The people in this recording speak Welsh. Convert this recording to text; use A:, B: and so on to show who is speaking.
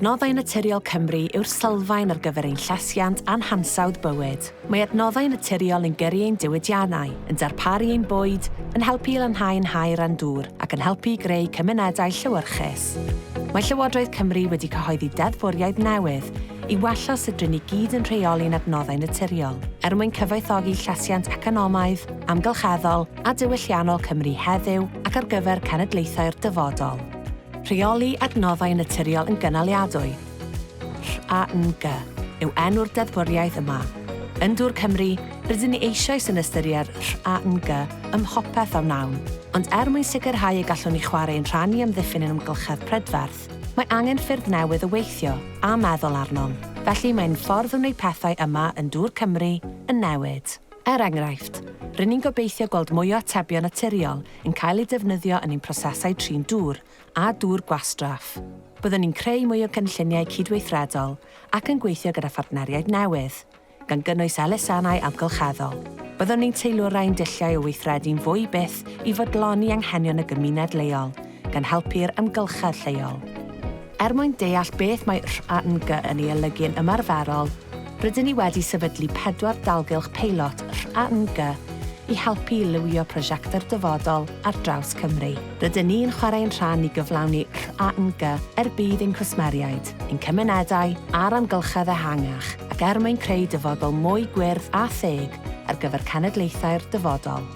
A: Adnoddau naturiol Cymru yw'r sylfaen ar gyfer ein llesiant a'n hansawdd bywyd. Mae adnoddau naturiol yn gyrru ein diwydiannau, yn darparu ein bwyd, yn helpu i lanhau ein haer a'n dŵr, ac yn helpu i greu cymunedau llewyrchus. Mae Llywodraeth Cymru wedi cyhoeddi deddfwriaeth newydd i wella sut rŷn ni gyd yn rheoli'n adnoddau naturiol, er mwyn cyfoethogi llesiant economaidd, amgylcheddol a diwylliannol Cymru heddiw ac ar gyfer cenedlaethau'r dyfodol. Rheoli Adnoddau Naturiol yn Gynaliadwy, RANG, yw enw'r deddfwriaeth yma. Yn Dŵr Cymru, rydyn ni eisoes yn ystyried RANG ym mhopeth a wnawn, ond er mwyn sicrhau y gallwn ni chwarae ein rhan i amddiffyn ein amgylchedd prydferth, mae angen ffyrdd newydd o weithio a meddwl arnom. Felly mae ein ffordd o wneud pethau yma yn Dŵr Cymru yn newid. Er enghraifft, rŷn ni'n gobeithio gweld mwy o atebion naturiol yn cael eu defnyddio yn ein prosesau trin dŵr a dŵr gwastraff. Byddwn ni'n creu mwy o gynlluniau cydweithredol ac yn gweithio gyda phartneriaid newydd, gan gynnwys elusennau amgylcheddol. Byddwn ni'n teilwra ein dulliau o weithredu'n fwy byth i fodloni anghenion y gymuned leol, gan helpu'r amgylchedd lleol. Er mwyn deall beth mae RANG yn ei olygu yn ymarferol, rydyn ni wedi sefydlu pedwar dalgylch peilot RANG i helpu i lywio prosiectau'r dyfodol ar draws Cymru. Rydyn ni'n chwarae ein rhan i gyflawni RANG er budd ein cwsmeriaid, ein cymunedau a'r amgylchedd ehangach, ac er mwyn creu dyfodol mwy gwyrdd a theg ar gyfer cenedlaethau'r dyfodol.